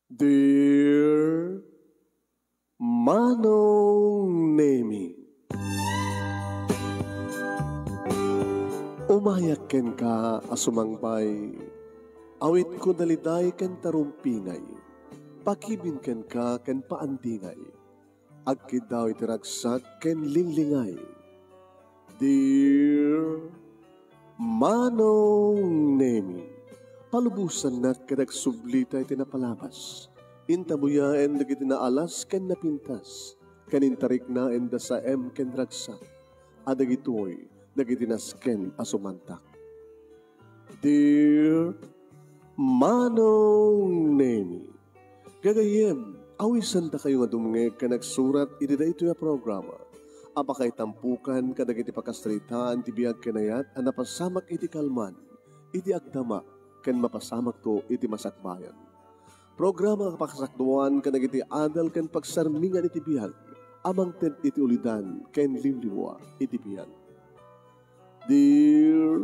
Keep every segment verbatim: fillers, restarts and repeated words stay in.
Dear Manong Nemi, umayak kenka a sumangbay, awitko daliday ken tarumpingay, pakibin kenka ken paandingay, agkiddaw iti ragsak ken linglingay. Dear Manong Nemi, palubosannak ket agsublita iti napalabas. Intabuyaen dagiti naalas ken napintas, ken intariknaenda saem ken ragsak, a dagitoy dagiti nasken a sumantak. Dear Manong Nemi, gagayyem, awisendakayo nga dumngeg ken agsurat iti daytoy a programa a pakaitampukan kadagiti pakasaritaan ti biag ken ayat a napasamak iti kalman, iti agdama, ken mapasamakto iti masakbayan. Programa a pakasakduan kadagiti adal ken pagsarmingan iti biag a mangted iti ulidan ken liwliwa iti biag. Dear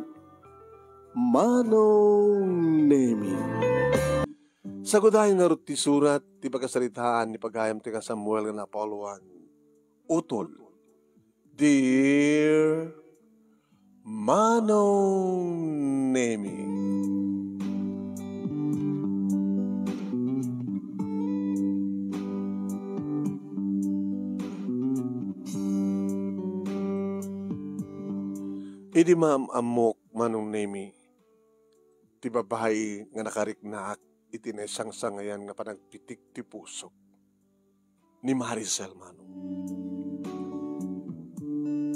Manong Nemi. Sagudayen ngarud ti surat ti pakasaritaan ni pagayam ti nga Samuel nga napauluan. Utol. Dear Manong Nemi. Idi maam-ammok, Manong Nemi, ti babai nga nakariknaak iti naisangsangayan nga panagpitik ti pusok, ni Maricel Manong.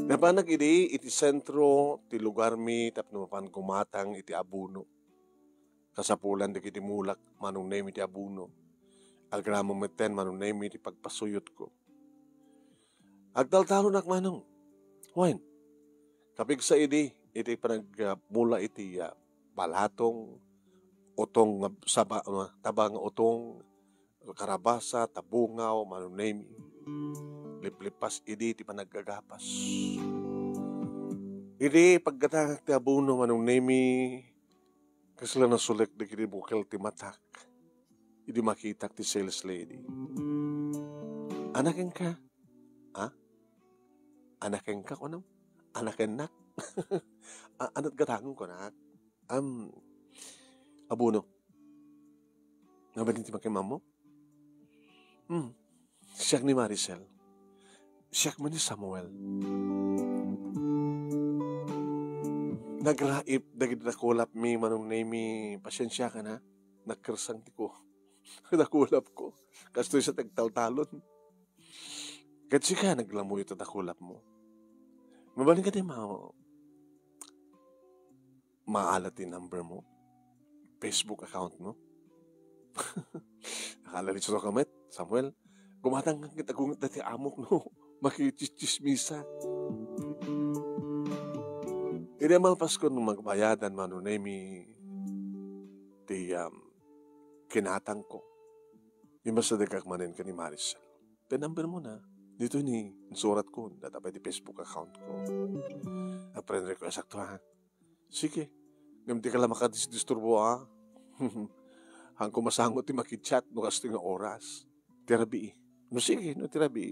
Napanak idi iti sentro ti lugarmi tapno mapan gumatang iti abuno. Kasapulan dagiti mulak, Manong Nemi, ti abuno. Agraman metten, Manong Nemi, ti pagpasuyotko. Agtaltalonak, Manong. Wen, kapigsa idi iti panagmula iti, ah, balatong, utong nga saba-, ah, taba nga utong, karabasa, tabungaw, Manong Nemi. Liplipas idi ti panagagapas. Idi paggatangak ti abuno, Manong Nemi, kasla nasulek dagiti bukel ti matak. Idi makitak ti sales lady. Anakenka? Ha? Anakenka, kunam? Anakennak? A-, anat gatangem, kunak? Am, abuno. Nga ba din ti makimammok? Hmm. Siak ni Maricel. Siak man ni Samuel. Nagraip dagiti nakulapmi, Manong Nemi, pasiensiakan, ha? Nagkersang ti ku-, nakulapko. Kastoy sa ti agtaltalon. Ket sika, naglamuyo ti nakulapmo. Mabalin ka di ma-, maala ti number mo? Facebook account mo? Akala ni Chiro ka met, Samuel. Gumatang ka ket agunget dati amok, no? Makichismisa. Idi mapaskon no magbayadan, Manong Nemi, ti, um, kinatangko. Immasidegak manen ken ni Maricel. Ti number mo na. Ditoy ni insuratko, data pay ti Facebook account ko. A friend request akto, ha? Sige. Ngem di ka la makadisturbo, ha? Haanko masango ti makichat no kastoy nga oras. Ti rabii. No sige, no ti rabii.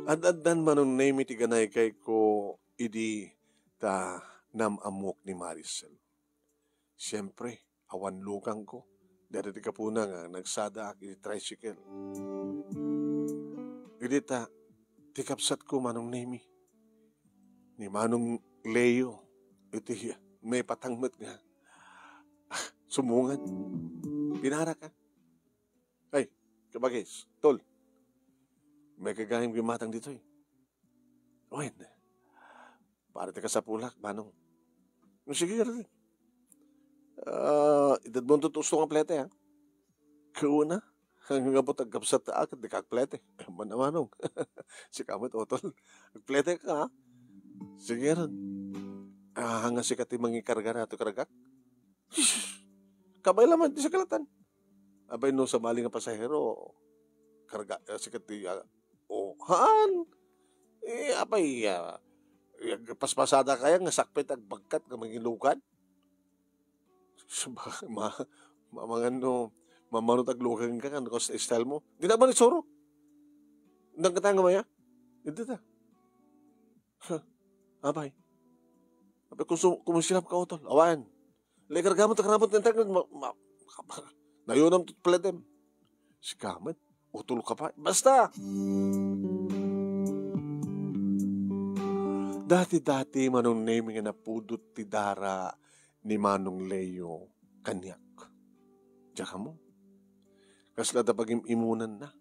Ad-addan, Manong Nemi, ti ganaykayko idi ta naam-ammok ni Maricel. Siempre, awan lukangko. Dayta ti gapuna nga nagsadaak iti tricycle. Idi ta, ti kabsatko, Manong Nemi, ni Manong Leo, iti naipatang met nga, ah, sumungad. Pinara ka? Ay, kabagis, tol. May gagayem gumatang ditoy. Wen, para ti kasapulak, Manong. Sige, garden. Ah, itedmo ti usto nga plete, ha? Kuna, ang abot agkabsat ta, ket di ka agplete. Manong, Manong. Sika met, utol. Agplete ka, ha? Sige, garden. Ah, nga sika ti mangikarga na, to kargak? Kabay laman ti sakalatan. Abay, no, sabali nga pasahero, karga, ah, sika ti, ah, o, haan. Eh, apay, ah, Agpaspasada kaya nga sakbay ti agbagkat nga mangilugan? Saba-, ma-, ma-, mangan no, mamano ti aglugan ka, nga kas style mo. Di na ba ni Soro? Nagkatanga maya? Hindi ta. Huh. Abay. Abay, kung su-, kung sirap ka, utol. Awan. Lay kargamot, kargamot, ng taglag, ma-, ma-, nayunam to pala dem. Sigamet. Utol ka pa. Basta! Dati-dati, Manong Nemi, nga napudot ti dara ni Manong Leo kaniak. Diak ammo. Kasla da pagim-imunan na.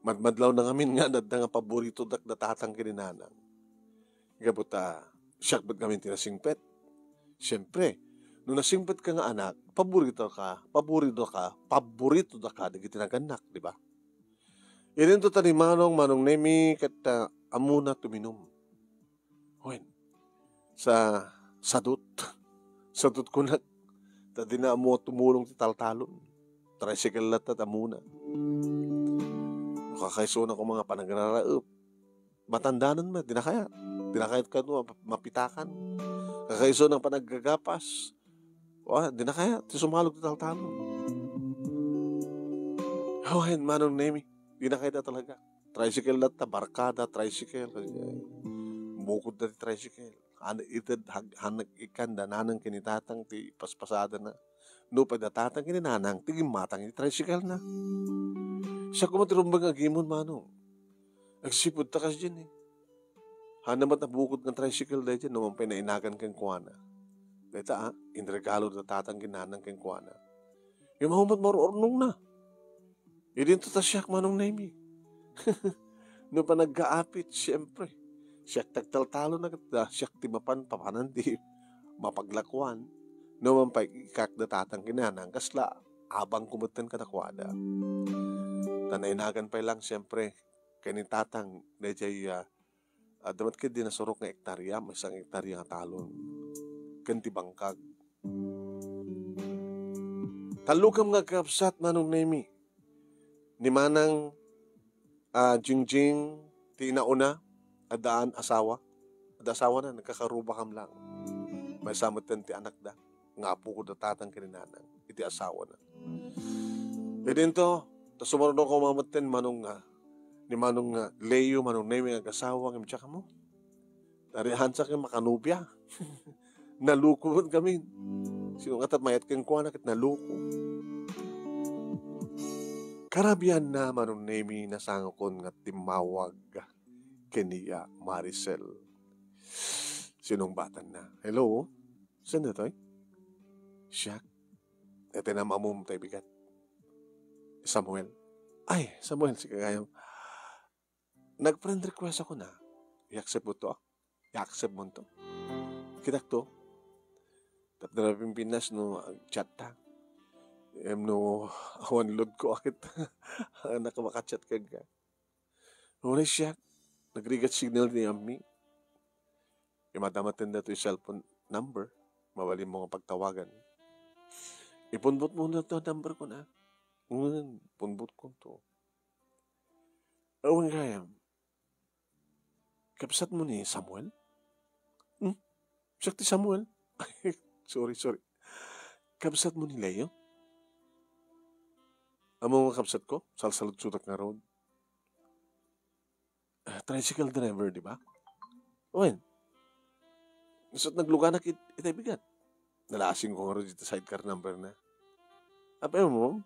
Madmadlaw na ngamin nga adda nga paborito dak da tatang ken ni nanang. Gapu ta, siak met ngamin ti nasingpet. Siempre, no nasingpet ka nga anak, paborito ka, paborito ka, paborito da ka dagiti nagannak, di ba? Idinto ta ni Manong, Manong Nemi, ket, ah, ammona tuminum. Wen, sa sadut. Sadut kunak. Ta di na ammo tumulong ti taltalon. Tricycle latta ti ammona. Kakaisuna ko mga panagraraep. Matandanan met, di na kayat. Di na kayat kano map-, mapitakan. Kakaisuna panaggagapas. Wa, di na kayat. Ti sumalog ti taltalon. Awan, Manong Nemi. Di na kayat talaga. Tricycle latta, barkada, tricycle. Bukod na ti tricycle. Han-, ited, hag-, han-, ikkan da nanang ken ni tatang ti paspasadana. Nupay da tatang ken ni nanang, ti gimmatang iti tricycle na. Siak koma ti rumbeng agimon, Manong. Agsipud ta kasdiay, eh. Hanna met a bukod nga tricycle daydiay, no, man pay nainagan kenkuana. Dayta, ah, inregalo da tatang ken nanang kenkuana. Immawat met marurnong na. Idinto ta siak, Manong Nemi. No panaggaapit, siempre. Siak ti agtaltalon a ket da, siak ti mapan papanan ti mapaglakuan. No man pay ikakda tatang ken nanang, kasla abang ko metten kadakuada. Ta nainagan pay lang, siempre, ken ni tatang, daydiay, ah, adda met ket di nasurok nga ektarya, maysa nga ektarya nga talon. Ken ti bangkag. Tallokem nga agkabsat, Manong Nemi. Ni Manang, ah, Jingjing ti inauna, addaan asawa. Adda asawana, nagkakarubakam lang. Maysa metten ti anakda. Nga apokon da tatang ken ni nanang. Iti asawana. Idinto, ta sumaruno koma metten Manong nga, ni Manong nga Leo, Manong Nemi nga agasawa, ngem diak ammo. Narihansak nga makanobia. Naluko met kami. Sino nga tat mayat kenkuana ket naluko. Karabian na, Manong Nemi, nasangokon nga timmawag ken ni Maricel. Sinungbatanna. Hello? Sino toy? Siak. Iti namamum tay bigat. Samuel. Ay, Samuel, sika gayam. Nag-friend request ako na. I-accept mo to, ah. I-accept mo to. Kitak to. Tapno na Pilipinas no, ag-chat ta. Em no, awan load ko akit. Nakamakachat ka ka. Uray siak, nagrigat signal ni Ammi. Imadamaten da to yung cellphone number. Mabalin mo nga pagtawagan. Ipunbot mo na to number ko na. Ngun, punbot ko to. Awan kayam. Kabsat mo ni Samuel? Hmm? Siak ti Samuel? Sorry, sorry. Kabsat mo ni Leo? Amo nga kabsat ko? Salsaludsudak nga road. Ah, tricycle driver, di ba? Wen. Isut nagluganak it-, itay bigat. Nalasing ko nga ro dito sidecar number na. Apay mo?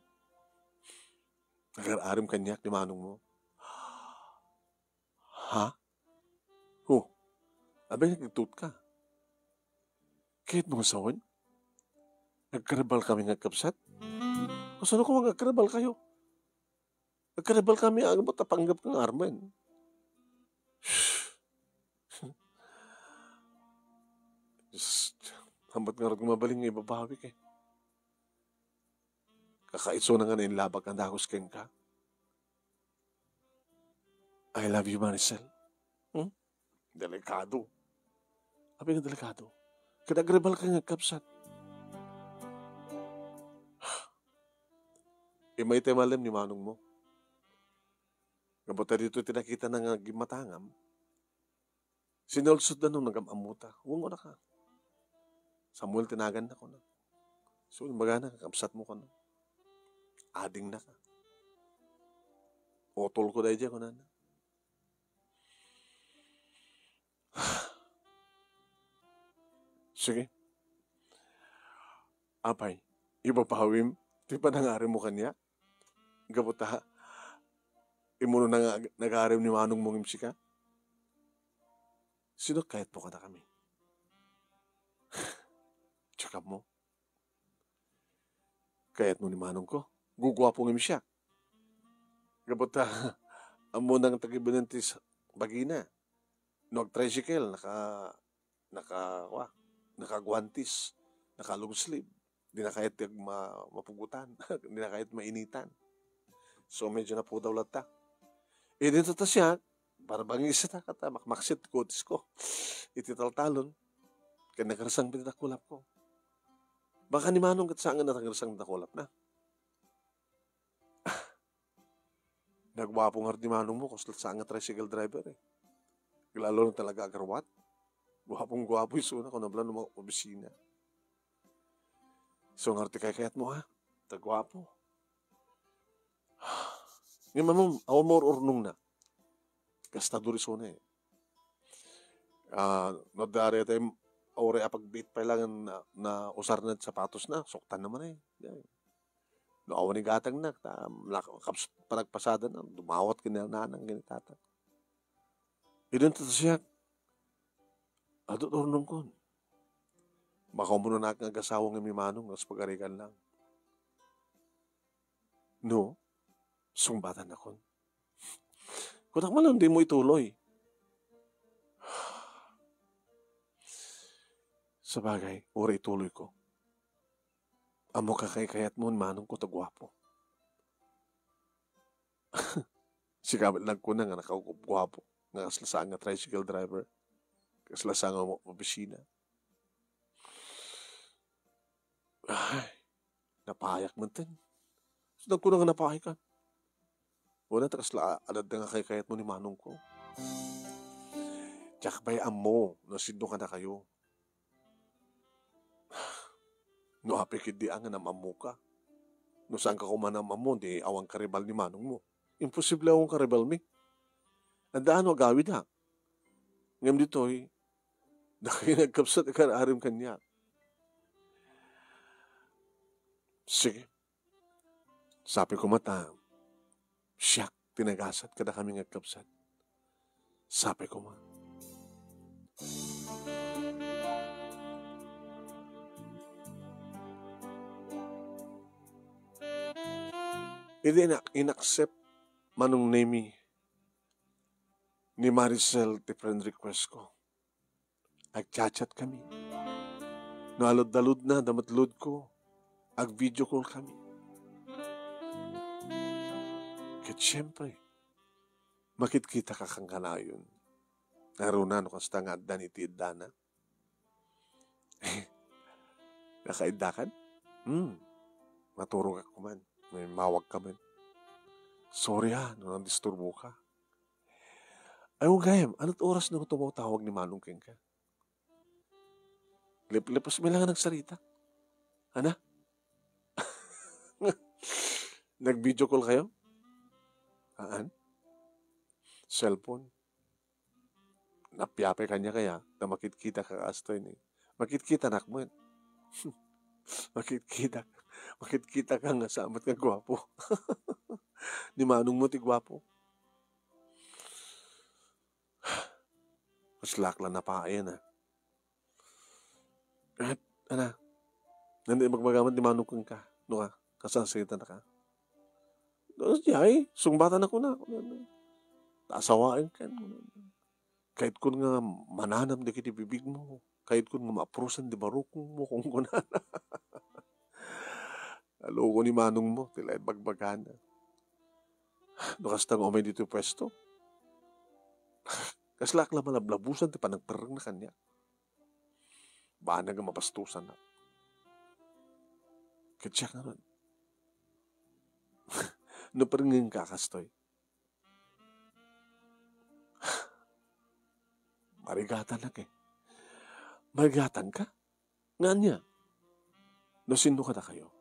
Nagar-arim kaniak ni manong mo. Ha? Ho. Abay, nagtut ka. Kahit mga sawan? Nagkarabal kami nga kapsat? Kasano ko nga nagkarabal kayo? Nagkarabal kami, agabot a panggap kang Arman. Just, hambat nga rod nga mabalin nga ibabawi kay. Kakaiso na nga nainlabak nga dagus kenka. I love you, Maricel. Hmm? Delikado. Abi nga delikado. Kinagribal ka nga kapsat. Imay tayo malam ni manong mo. Nga buta dito tinakita na nga gimatangam. Sinulsodda no nagam-ammota. Wen, kunana, "Samuel ti naganna," kunana. So, imbagana, "Kakabsatmo," kunana. "Adingna ka. Utolko daydiay," kunana. Sige. Apay, ibabawim ti panangarimmo kaniak? Gapu ta, immuno nga nagarim ni manongmo ngem sika? Sino kayatmo kadakami? Check up mo. Kayatmo ni manongko? Guguapo ngem siak. Gapu ta, ammona nga tagibanan ti s-, bagina. No agtricycle, naka-, naka-, wa, nakaguantes, naka-long sleeve. Di na kayat ti agma-, mapugotan. Di na kayat mainitan. So, medyo napudaw latta. Idi ta siak, barbangis ta, ket makmaksit ti kutisko. Iti taltalon, ket nagarsang ti dakulapko. Baka ni manong ket saan nga nagarsang ti dakulapna. Naguapo ngarud ni manongmo, kasla saan nga tricycle driver, eh. Lalo na talaga agarwat. Guapong guapo isuna, kunana bala no ma-, opisina. So, ngarud ti kaykayatmo, ha? Ta guapo. Ngem ammom, awan mo ur-urnongna. Gastador isuna, eh. Ah, no adda dayta uray a pagbiit pay laeng na, nausarna ti sapatosna, suktanna man, eh. No awan igatangna, ta, nak-, kaps-, panagpasadana, dumawat ken ni nanang ken ni tatang. Idi ta siak, adu ti urnongkon. Baka umuna nga agasawa nga ni manong, kas pagarigan lang. No, sungbatannakon. Kunak man lang dimo ituloy. Sabagay, uray ituloyko. Ammok a kaykayatmo ni manongko ta guapo. Sika met nagkuna nga nakaguguapo, nga kasla saan nga tricycle driver, kasla saan nga opisina. Ay, napayak man ten. So, nagkuna nga napayakan. Wala ta kasla adda nga kaykayatmo ni manongko. Diak pay ammo no sino kadakayo. No apay ketdi a nga nam-ammoka. No saanka koma nam-ammo, di awan karibal ni manongmo. Imposible awan karibalmi. Adda no agawid, ha? Ngem ditoy, dakayo nagkabsat a kar-arim kaniak. Sige. Sapay koma ta, siak ti nagasat kadakami nga agkabsat. Sapay koma. Idi inak-, inaccept manong Nemi ni Maricel ti friend request ko. Agchat-chat kami. No alud-aludna, da met load ko, ag-video call kami. Ket siempre, makitkita ka kan kanayon. Ngaruna no kasta nga addan iti iddana. Nakaiddakan? Hmm. Maturogak man. May mawag ka man. Sorry ha, no nandisturbo ka. Ay, wen gayam, anat oras no tumawtawag ni Manong kenka? Lip-lipas mi lang nagsarita. Ana? Nag-video call kayo? Haan? Cellphone? Napiapay kanya kaya, ta makitkita ka kastoy ni. Makitkita nak met. Makitkita. Makitkita ka nga samat nga gwapo. Ni Manong mo ti gwapo. Kaslak la napaay na. At, ana, nanda ibagbagaman ti Manong kenka, no ka, kasasita na ka. Tapos, di ay, sungbatan ako na. Ta asawaen ken. Kaitkon nga mananam dagiti bibigmo. Kaitkon nga maaprosan di barukongmo, kung kunana. Naloko ni Manong mo, ti laeng bagbagana. No kasta nga umay ditoy puesto. Kaslak la malablabusan ti panagperreng na kaniak. Banag nga mapastusan na. Ket siak ngarud. No perrengen ka kastoy. Marigatanak, eh. Marigatanka? Nga ania? No sinno kadakayo?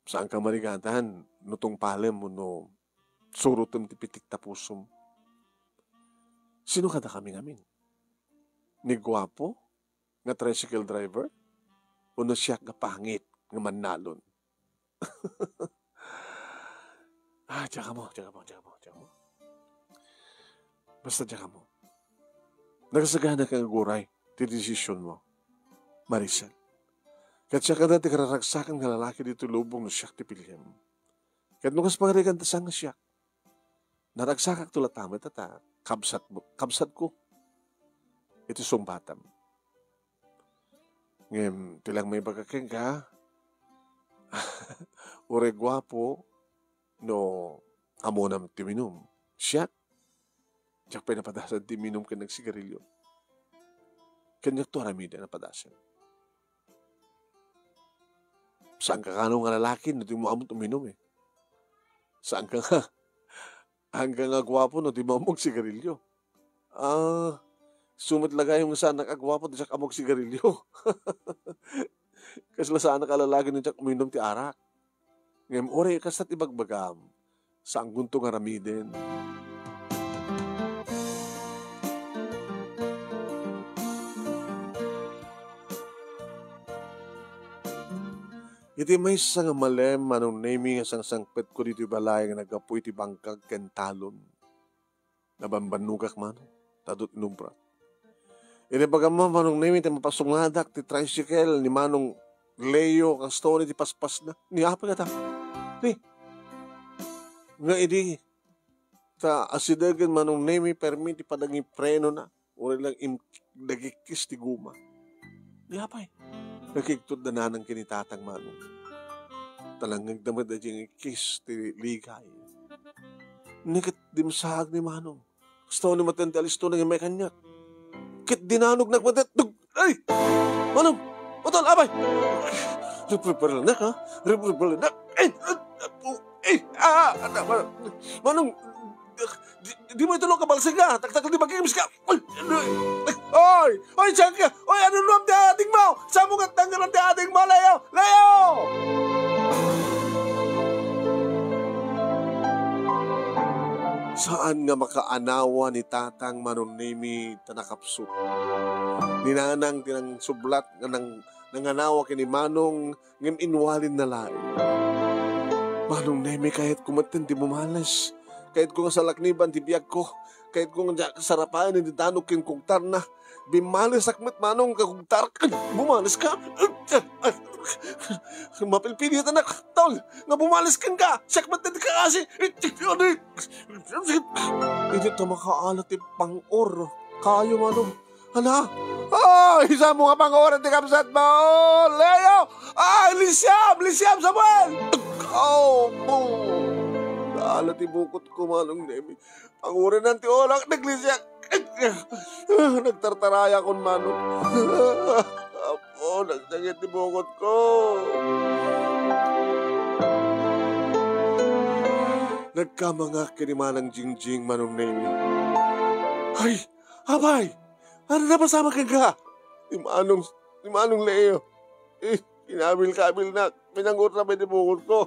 Saanka marigatan no tungpalem wenno surotem ti pitik ta pusom. Sino kadakami ngamin? Ni guapo nga tricycle driver? Wenno siak nga pangit nga mannalon? Ah, diak ammo, diak ammo, diak ammo, diak ammo. Basta diak ammo. Nagsaganaka nga aguray ti desisionmo, Maricel. Ket siak kadi ti kararagsakan nga lalaki ditoy lubong no siak ti piliem. Ket no kas pangarigan ta saan nga siak, naragsakakto latta met ta kabsat, kabsatko iti sungbatam. Ngem ti lang maibaga kenka, uray guapo no ammonam ti uminum. Siak, diak pay napadasan ti uminum ken nagsigarilio. Kaniakto aramiden a padasen. Saanka kano nga lalaki no dimo ammo ti uminum, eh. Saanka nga, saanka nga guapo no dimo ammo agsigarilio. Ah, isu met la gayam nga saanak a guapo, diak ammo agsigarilio. Kasla saanak a lalaki no diak uminum ti arak. Ngem uray kasta ti ibagbagam, saankonto nga aramiden. Iti maysa nga malem, Manong Nemi, nga sangsangpetko ditoy balay nga naggapu iti bangkag ken talon. Nabambannogak, Manong, ta adu ti inubrak. Iti ibagammo, Manong Nemi, ti mapasungadak ti tricycle ni Manong Leo, kastoy ti paspasna. Ni apay kata? Ni, nga idi ta asidegen, Manong Nemi, permi ti panangiprenona. Uray lang im-, nagikis ti guma. Ni apay? Nakigtot da nanang ken ni tatang, Manong. Talangngegda met daydiay nga ikkis ti ligay. Ni ket dimsaag ni Manong. Kasta ni maten ti alistona nga immay kaniak. Ket dinanognak met, dug-, ay! Manong! Utol, apay! Repreparanak, ha? Repreparanak. Ay! Ay! Ah! Manong! Di, di mo itulo kabalsing ka, taktak di magigimis ka. Oy! Oy! Oy! Oy! Saan ka? Oy! Ano nuam ti ading mo? Saan mo nga tanggalan ti ading mo, Leo? Leo! Saan nga makaanawa ni Tatang Manong Nemi ta nakapsut. Ni Nanang ti nangsublat nga nang-, nanganawa ken ni Manong ngem inwalinna laeng. Manong Nemi, kayatko metten ti bumales. Kayatko nga salakniban ti biagko. Kayatko nga diak sarapaen ti danog ken kugtarna. Bimmalesak met, Manong, nga kugtar. Bumales ka? Mapilpilitanak, tol, nga bumales kenka. Siak metten ti kakasi. Iti ta makaalat ti pang-or kayo, Manong. Hala? Ay, saan mo nga panguran ti kabsat mo? Leo! Ay, Lisiam! Lisiam, Samuel! Oh, oh. Ala ti bukot ko, Manong Nemi. Panguranan ti ulak, naglisiak. Nagtartaraya kon Manong. Apo, nagsakit ti bukot ko. Nagkamangak ken ni Manang Jingjing, Manong Nemi. Ay, apay! Ano napasamak kenka? Ni Manong, ni Manong Leo. Eh, kinabil-kabilnak. Pinangutra pa iti bukot ko.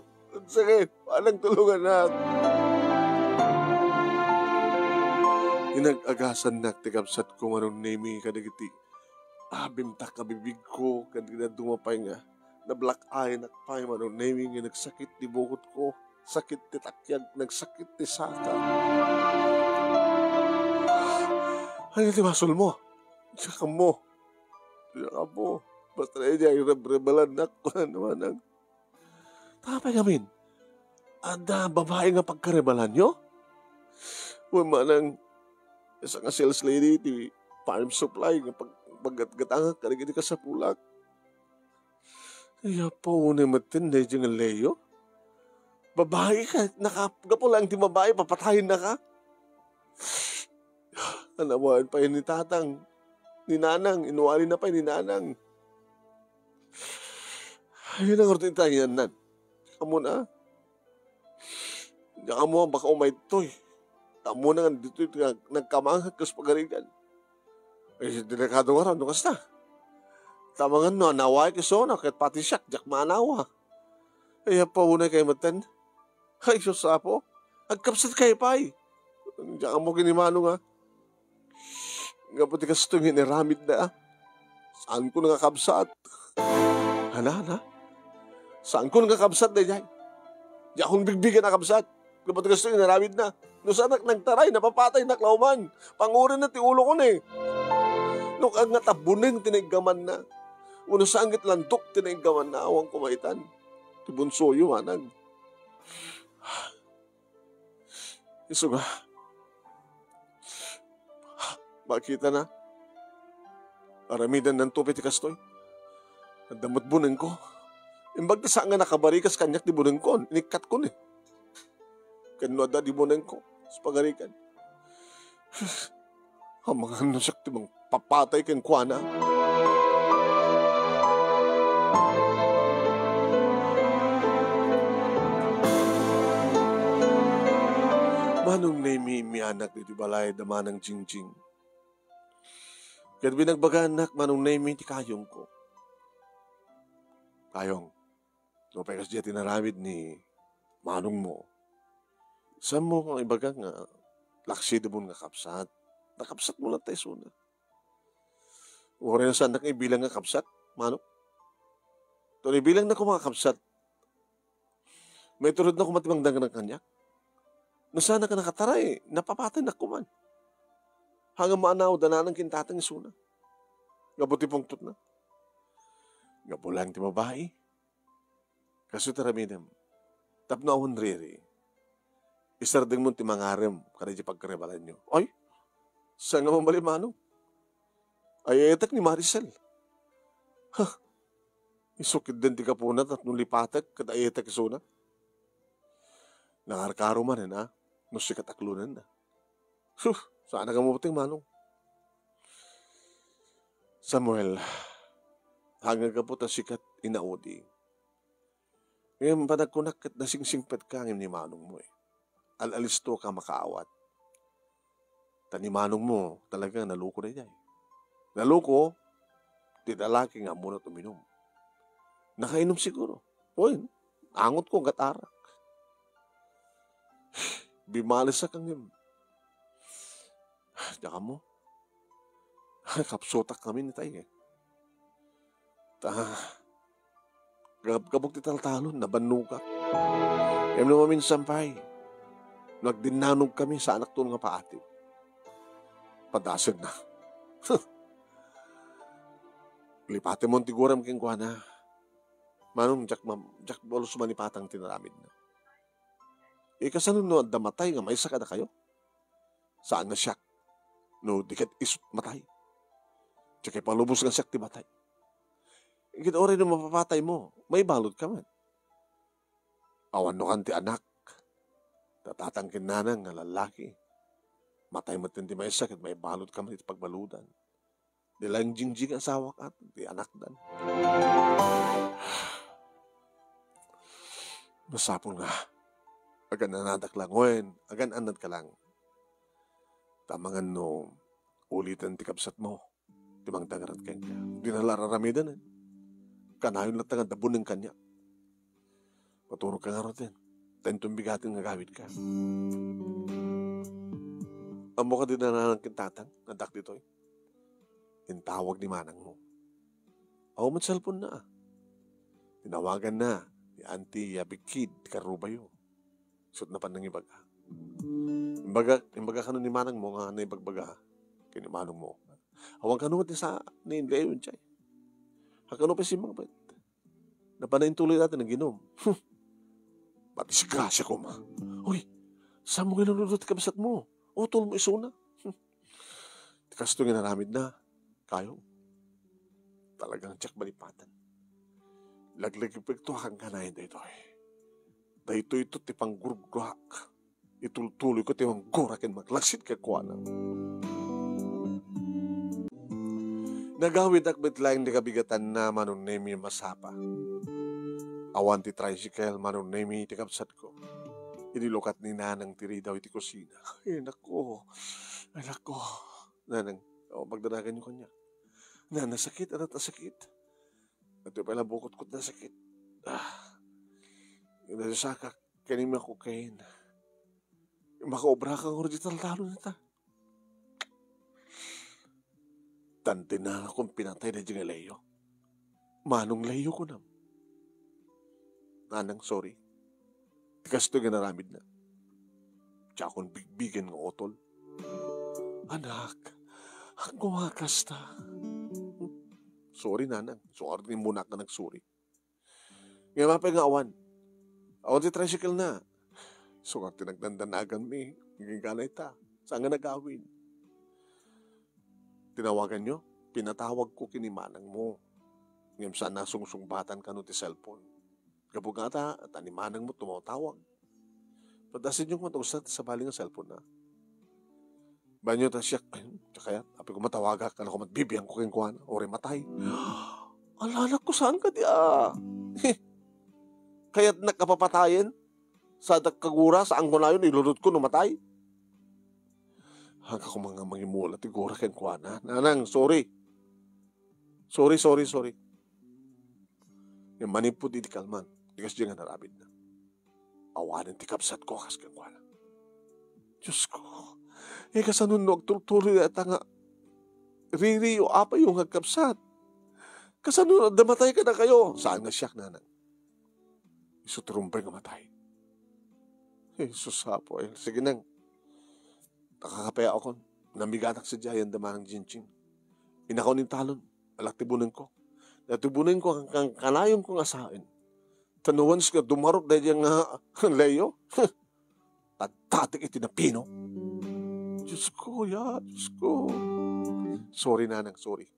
Sige, panang tulunganak. Inag-agasannak ti kabsat ko, Manong Nemi, kadagiti abimtak a bibig ko, ken dadduma pay nga nablack eye-nak pay, Manong Nemi, nga nagsakit ti bukot ko. Sakit ti takiag, nagsakit ti saka. Ania ti basolmo? Diak ammo. Diak ammo. Basta idiay rebrebalannak, kunana manang. Apay ngamin? Adda babai nga pagkarebalanyo? Wen manang maysa nga sales lady ti farm supply nga pag-, paggatgatangak kadagiti kasapulak. Ay, apo, unay metten daydiay nga Leo. Babai ka, naka-, gapu laeng ti babai, papatayennaka. Anawaen pay ni tatang, ni nanang, inwalina pay ni nanang. Ay, nangurot itayan nan. Amo na. Diak ammo, baka umaytoy. Ta ammona nga ditoy ti nag-, nagkamangkak kas pagarigan. Ay, delikado ngarud no kasta. Ta amangan no anawaek isuna, ket pati siak, diak maanawa. Ay, appo, unay kayo metten. Ay, Sus, Apo, agkabsat kayo pay. Diak ammo ken ni Manong, a. Gapu ti kastoy nga inaramidna, a. Saanko nga kabsat. Hala, hala. Saanko nga kabsat daydiay. Diakon bigbigen a kabsat. Gapu ti kastoy nga inaramidna. No saanak nagtaray, napapataynak la man. Pangurinna ti ulokon, e. No kayatna ta buneng ti naiggamanna. Wenno saan ket landok ti naiggamanna, awan ko maitan. Ti bunsoyo, manang. Isu nga, makitana, aramidennanto pay ti kastoy. Adda met bunengko. Imbag ta saan nga nakabarikas kaniak ti bunengko, inikkatkon, e. Ken no adda di bunengko, sa pagarigan. Amangan no siak ti mangpapatay kenkuana. Manong Nemi, immianak ditoy balay da Manang Jingjing. Ket binagbaganak, Manong Nemi, ti kayongko. Kayong, nupay kasdiay ti inaramid ni manongmo, saanmo nga ibaga nga laksidemon nga kabsat? Nakabsatmo latta isuna. Uray no saannak nga ibilang nga kabsat, manong. Ta no ibilangnak koma nga kabsat, maiturodna koma ti mangdangran kaniak. No saanak a nakataray, napapataynak koman. Ngem maanaw da Nanang ken Tatang isuna. Gapu ti pungtotna. Gapu laeng ti babai. Kastoy ti aramidem. Tapno awan riri, isardengmon ti mangarem kadagiti pagkaribalanyo. Ay, saan nga mamali, manong? Ay-ayatek ni Maricel. Ha? Isu ketdin ti gapuna tapno lipatek ket ayatek isuna. Nangarkaro manen, a, no sikat a klonenna. Sus, saan a gamuting, manong. Samuel, ngem gapu ta sikat inaudi. Ngem panagkunak ket nasingsingpetka ngem ni manongmo, e. Al-alistoka makaawat. Ta ni manongmo talaga naloko daydiay. Naloko ti lalaki nga ammona ti uminum. Nakainom siguro. Wen, angotko, gat arak. Bimalesak ngem. Diak ammo. Kapsutak kami ni tay, e. Ta, gab-, gabuk ti taltalon, nabannogak. Ngem no maminsan pay, no agdinnanogkami, saanakto nga paatid. Padasenna. Lipatemon ti guram kenkuana. Manong, diak mam-, diak balus malipatan ti inaramidna. Ikasano no adda matay nga maysa kadakayo? Saan nga siak? No di ket isut matay. Diak ipalubos nga siak ti matay. Ket uray no mapapataymo, maibaludka met. Awan no kan ti anak. Ta tatang ken nanang nga lallaki. Matay met ti maysa ket maibaludka met iti pagbaludan. Di laeng Jingjing asawak a, ti anakdan. Masapul nga agan-anadak lang, wen, agan-anadka lang. Ta amangan no uliten ti kabsatmo ti mangdangrat kenka. Dina la ar-aramiden. Kanayon latta nga adda buneng kaniak. Maturogka ngaruden. Ta inton bigaten nga agawidka. Ammoka ti nanang ken tatang nga addak ditoy? Intawag ni manangmo. Awan met cellphone-na. Tinawaganna ni Auntie Abigkid ti karrubayo. Isut' napan nangibaga. Imbaga, imbaga kano ni manangmo nga naibagbaga ken ni manongmo. Awan kano met ti sa ni Inday Unchay. Hakano pay simmangpet. Napan intuloy dati naginom. Hmm. Madisgrasya koma. Uy, saanmo nga inulod ti kabsatmo? Utolmo isuna. Hmm. Ti kastoy nga inaramidna, kayo. Talagang diak malipatan. Laglagipekto a kangkanayon daytoy. Daytoy ito ti panggurgurak. Itultuloyko ti manggura ken maglaksid kenkuana. Nagawidak met laeng ti kabigatanna, Manong Nemi, masapa. Awan ti tricycle, Manong Nemi, ti kabsatko. Inilukat ni Nanang ti ridaw iti kusina. Ay, nako. Ay, nako. Nanang, o, pagdanaganyo kaniak. Nanang, sakit, anak, sakit. Ito pala bukot ko na sakit. Ah. Inadusakak, kanima ko kain. Makaobra ka nga di taltalon ta. Tantinara kung pinatay na dyan nga Leo. Manong Leo ko nam. Nanang, sorry. Ti kastoy nga naramid na. Diakon bigbigen nga utol. Anak, agwakas ta. Sorry, Nanang. Sorry, muna ka nagsorry. Ngem apay nga awan? Awan ti tricycle na. Sukat ti nagdandanagan mi. Ngingganay ta. Saan nga nagawin? Tinawagan nyo? Pinatawag ko kini manang mo. Ngem saan nasungsungbatan kano ti cellphone. Gapu gata, ta ni manang mo tumatawag. Padasin yung matugsat sa bali nga cellphone na. Banyo ta siya, ay, kaya, apay ko matawagak, ano ko matbibiang ko kenkuana, uri matay. Alanak ko, saan ka di, ah? Kaya't nakapapatayen? Sa dagkagura, saan ko nayon, ilunod ko no matay? Hangka ko mga mangimula ti gura kenkuana. Nanang, sorry. Sorry, sorry, sorry. Yung manipod iti kalman, tigas di nga narabid na. Awanen ti kabsat ko, kas kenkuana. Diyos ko, eh, kasano no agtultuloy dayta nga ririyo, apayo nga agkabsat? Kasano no adda matay kadakayo? Saan nga siak, Nanang? Isu ti rumbeng nga matay. Jesus, Apo, eh, sige nang. Nakakape ako kon. Namigatak sa diayan da manang Jinjing. Inakaw nin talon. Alak ti buneng ko. Dati buneng ko, ang, ang kanayon ko nga saen. Ta no once nga dumarot daydiay nga Leo, tadtatek iti napino. Diyos ko, ya, Diyos ko. Sorry, Nanang, sorry.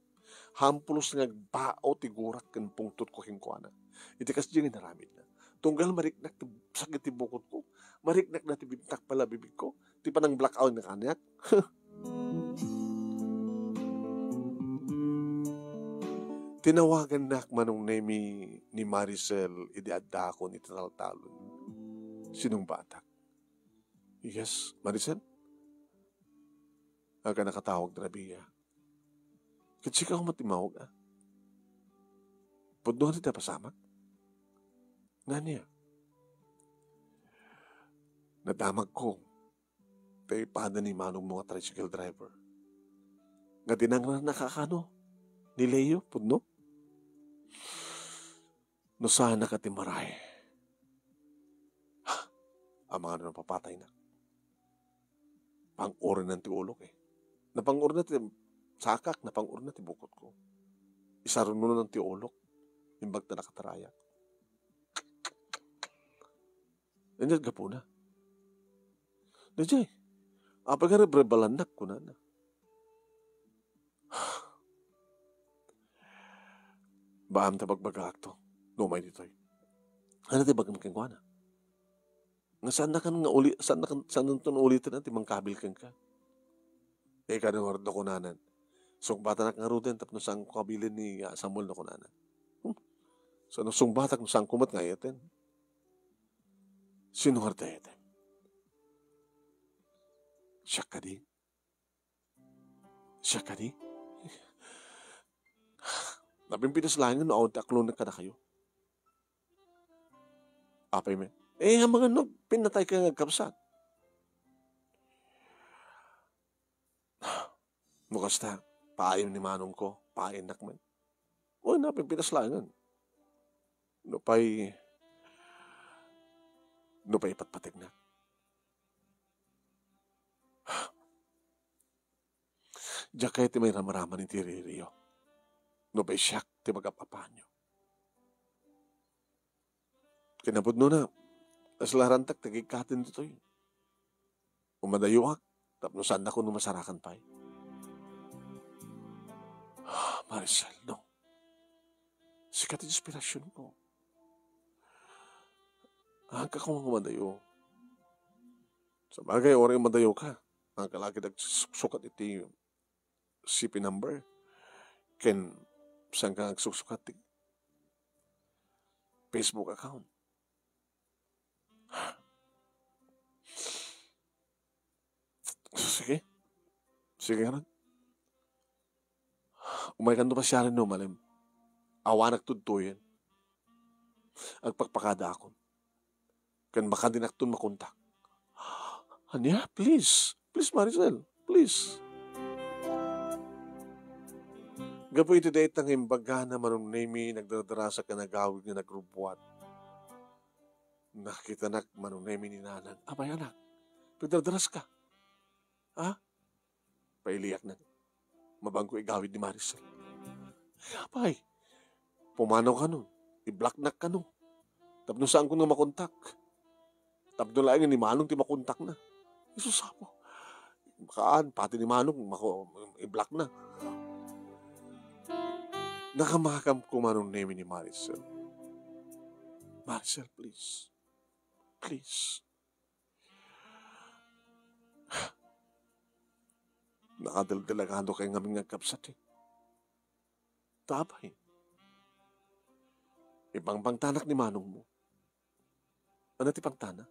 Hampulos nga agbao ti gurak ken pungtot ko kenkuana. Iti kasdi nga inaramidna. Tunggal mariknak ti sakit ti bukot ko, mariknak na ti bibtak pala bibig ko, ti panang blackout nga kaniak. Tinawagannak manong Nemi ni Maricel idi addakon iti taltalon. Sinungbatak. Yes, Maricel? Aga nakatawag na biya. Ket sika met immawag, a? Pudno ti napasamak? Ngania? Nadamagko. Tay pada ni manong mo nga tricycle driver. Nga dinangrana kakano? Ni Leo, pudno? No saan ka ti maray. Amangan no napapatay na. Pang-urinan ti ulok, eh. Napang-urinan ti sakak, napang-urinan ti bukot ko. Isarunonan ti ulok. Imbag ta nakatarayak. Anya gapuna. Dayjay, apay nga rebrebalannak, kunana. Baam ta bagbagaak to, no umay ditoy. Ano ti bagam kenkuana? Nga saan na kan nga uli, saan na kan, saan na ton uliten ti mangkabil kenka? Eh, kada nga kunana. Sungbatanak ngaruden tapno saan ko kabilin ni, ah, Samuel na kunana. Hmm? So, no sungbatak no saan ko met nga ayaten. Sino nga dayta? Siak kadi? Siak kadi? Napimpinas laengen no awan ti aklonek kadakayo. Apay met? Eh, amangan no pinatay ka nga agkabsat. No kasta, paayem ni manong ko, paayennak met. Uy, napimpinas laengen. Nupay, nupay ipatpategnak. Diak kayat ti mairamraman iti ririyo. Nupay siak ti magap-apaanyo. Kinapudnona, aslarantak ti kikkaten ditoy. Umadayoak, tapno saannakon no masarakan pay. Maricel, no. Sika ti inspirasyon ko. Agka koma nga umadayo. Sabagay, uray umadayo ka. Agka la ketdi agsukat iti C P number. Ken saan ka nga agsuksukat ti Facebook account. Sige. Sige ngarud. Umaykanto pasiaren no umalim. Awanak tudtuyen. Agpakpakadaakon. Ken makadinakton makontak. Ania, please. Please, Maricel. Please. Gapu iti dayta nga imbagana, Manong Nemi, nagdardarasa ken agawid nga nagrubbuat. Nakitanak, Manong Nemi, ni nanang. Apay, anak, nagdardaraska? Ha? Pailiakna. Mabaanko igawid ni Maricel. Apay, pumanaw kano, i-blocknak kano. Tapno saankon nga makontak. Tapno laeng ni Manong ti makontakna. Isus apo. Kaan, pati ni Manong, mako-, i-blockna. Nakamakamko, Manong Nemi, ni Maricel. Maricel, please. Please. Nakadeldelagado kay ngamin nga agkabsat, eh. Ta apay, ipangpangtanak ni manongmo. Ania ti pangtana?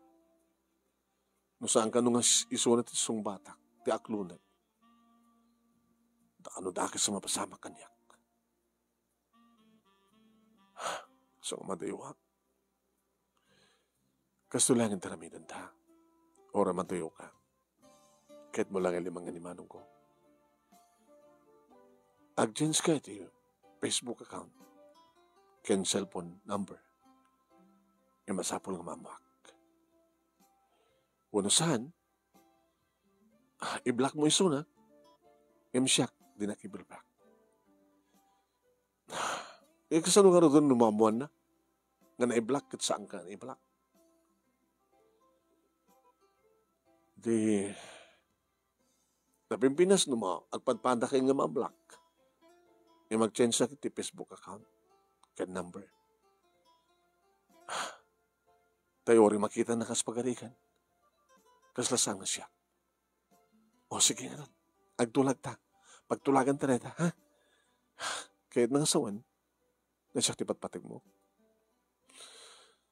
No saan kano nga s-, isuna ti sungbatak, ti aklonek. Ta kano dakes a mapasamak kaniak. So, madayoak. Kastoy laeng ti aramidenta. Uray madayoka, kayatmo laeng a limangan ni manongko. Ag-change ka iti Facebook account ken cellphone number. Nga masapul nga maammoak. Wenno saan, ah, i-block mo isuna, ngem siak, dinak i-block. Eh, kasano ngaruden no maammoanna nga nai-block ket saanka nga nai-block? Di, napimpinas no ma-, agpadpadakay nga ma-block. Nga mag-change ka iti Facebook account ken number. Tayo uri makita na kas pagarigan. Kasla saan nga siak. O, sige, ngarud. Agtulag ta. Pagtulagan ta dayta, ha? Kayatna nga sawen, nga siak ti patpategmo.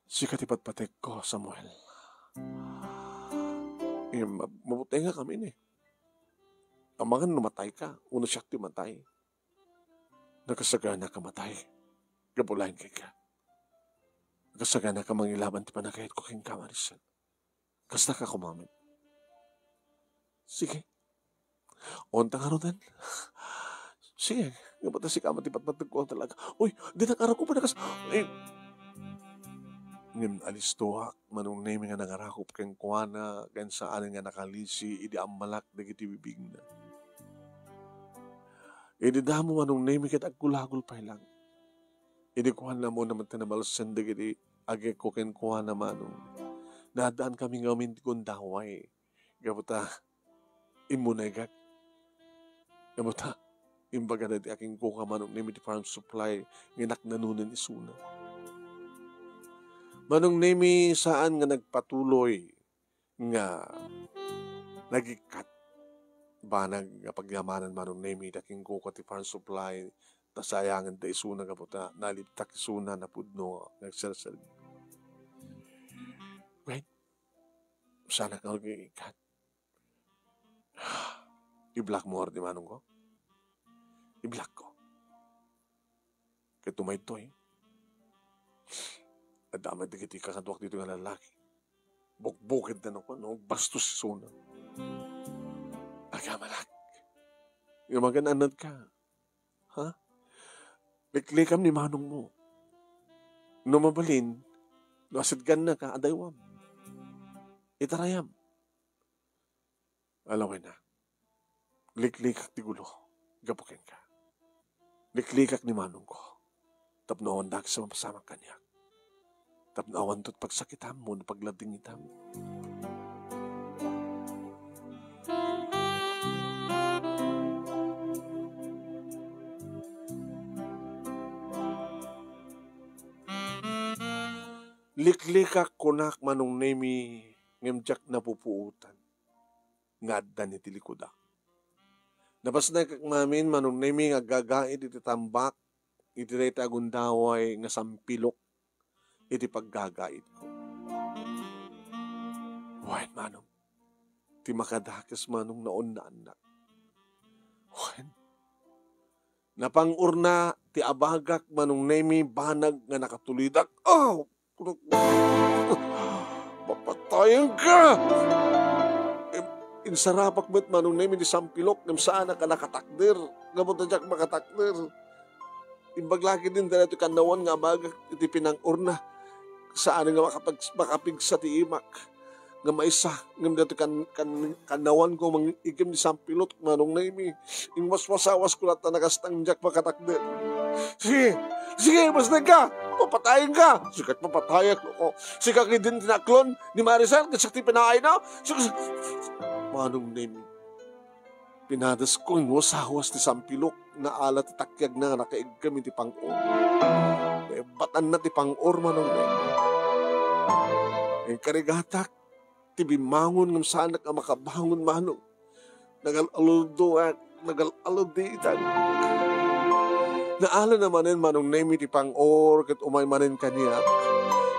Sika ti patpategko, Samuel. Eh, ma-, mabuti nga kami ni. Amangan no matay ka, wenno siak ti matay. Nakasagana ka matay. Gapu laeng kenka. Nakasagana ka mangilaban ti panagayat ko kenka, Maricel. Kasta ka kumamin. Sige. Onta ngaruden. Sige, nga pata sika met ti patpategko talaga. Uy, di nakarakop na kas-, eh. Ngem alistoak, Manong Nemi, nga nangarakop kenkuana, ken saan nga nakalisi idi ammalak dagiti bibigna. Idi damo, Manong Nemi, ket agkulagul pay lang. Idi kuana, ammoenna met ti namalsen dagiti agekko kenkuana, Manong. Naaddaan kami ngamin ti gundaway. Gapu ta, immunegak. Gapu ta, imbagada ti akingkoka, Manong Nemi, ti farm supply nga inaknanunen isuna. Manong Nemi, saan nga nagpatuloy nga nagikkat banag nga pagyamanan, Manong Nemi, ti akingkoka ti farm supply, ta sayangen ta isuna gapu ta nalibtak isuna napudno nga agserserbi. Wen, saanak nga agikkat. I-block mo ngarud ni manongko? I-block ko. Ket umaytoy, adda met dagiti kakaduak ditoy nga lalaki. Bukbukid na no, no, bastos isuna. Agamalak. Nga magan-annad ka. Ha? Liklikam ni manongmo. No mabalin, no asidgan na ka, adaywam. Itarayam. Alawen na. Liklikak ti gulo gapu kenka. Liklikak ni manongko. Tapno awan dakes a mapasamak kaniak. Tapno awanto ti pagsakitam wenno pagladingitam. Liklikak, kunak, Manong Nemi, ngem diak napupuotan nga addan iti likudak. Napasnaykak ngamin, Manong Nemi, nga aggagaid iti tambak iti dayta a gundaway nga sampilok iti paggagaidko. Wen, Manong, ti makadakes, Manong, naunnaannak. Wen, napang-orna ti abagak, Manong Nemi, banag nga nakatulidak. Oh! Papatayenka! Im-, insarapak met, Manong Nemi, ti sampilok, ngem saanak a nakatakder. Gapu ta diak makatakder. Imbag la ketdin daytoy kannawan nga abagak iti pinang-orna. Saan nga makapag-, makapigsa ti imak nga maysa, ngem daytoy kan-, kan-, kannawanko mang-igem ti sampilok, Manong Nemi. Inwaswasawasko latta a kasta ngem diak makatakder. Sige, sige, masnagka! Papatayenka! Sika ti papatayak, loko. Sika ketdin ti naklon ni Maricel, ket siak ti pinaayna. Sika, Manong Nemi. Pinadasko, inwasawas ti sampilok, naala ti takyagna nga nakaigem iti pang-or. Naibbatanna ti pang-or, Manong Nemi. Inkarigatak ti bimmangon ngem saanak a makabangon, Manong. Nagal-aludoak, nagal-aluditak. Naala na manen, Manong Nemi, ti pang-or ket umay manen kaniak.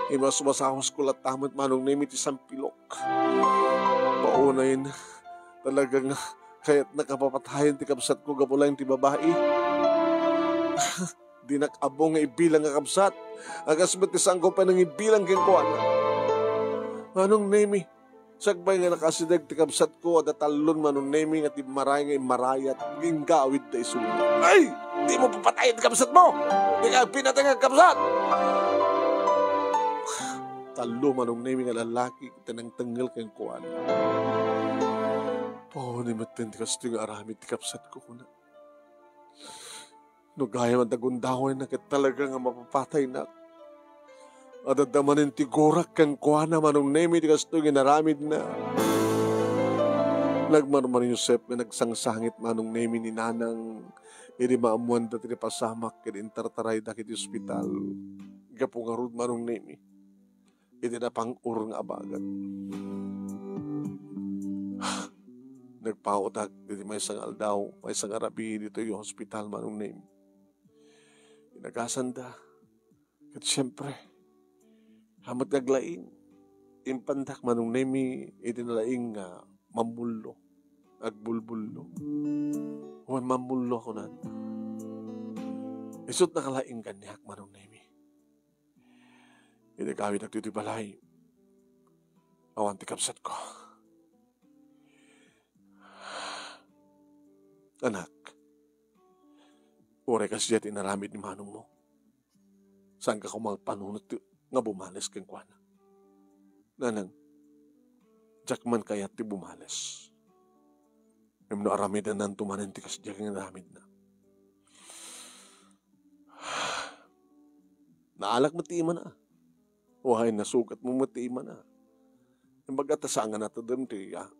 Inwaswasawasko latta met, Manong Nemi, ti sampilok. Paunay, talaga nga kayatnak a papatayen ti kabsatko gapu laeng ti babai. Dinak ammo nga ibilang nga kabsat. Agasbet ti saanko pay nangibilang kenkuana. Manong Nemi, sakbay nga nakasideg ti kabsatko, adda tallon, Manong Nemi, nga timmaray nga immarayat, inggawidda isuna. Ay! Dimo papatayen ti kabsatmo! Dika agpinatay nga kabsat! Tallo, Manong Nemi, nga lalaki ti nangtengngel kenkuana. Paunay metten ti kastoy nga aramid ti kabsatko, kuna. No gayam a gundawayna ket talaga nga mapapataynak. Adda manen ti gurak kenkuana, Manong Nemi, ti kastoy nga inaramidna. Nagmarmariusep nga nagsangsangit, Manong Nemi, ni Nanang idi maammoanda ti napasamak ket intartarayda iti ospital. Gapu ngarud, Manong Nemi, iti napang-or nga abagak. Nagpaotak iti maysa nga aldaw, maysa nga rabii ditoy hospital, Manong Nemi. Inagasanda. Ket siempre, hamat nga aglaing, impandak, Manong Nemi, iti nalaing nga mammullo, agbulbullo. Wen mammullo, kunana. Isut' nakalaing kaniak, Manong Nemi. Idi agawidakto iti balay, awan ti kabsatko. Anak, uray kasdiay ti inaramid ni manongmo, saanka koma agpanunot ti, nga bumales kenkuana. Nanang, diak man kayat ti bumales. Ngem no aramidennanto manen ti kasdiay nga inaramidna. Naalak met ti imana. Wen, nasugatmo met ti imana. Imbag ta saan nga natedem ti, ah,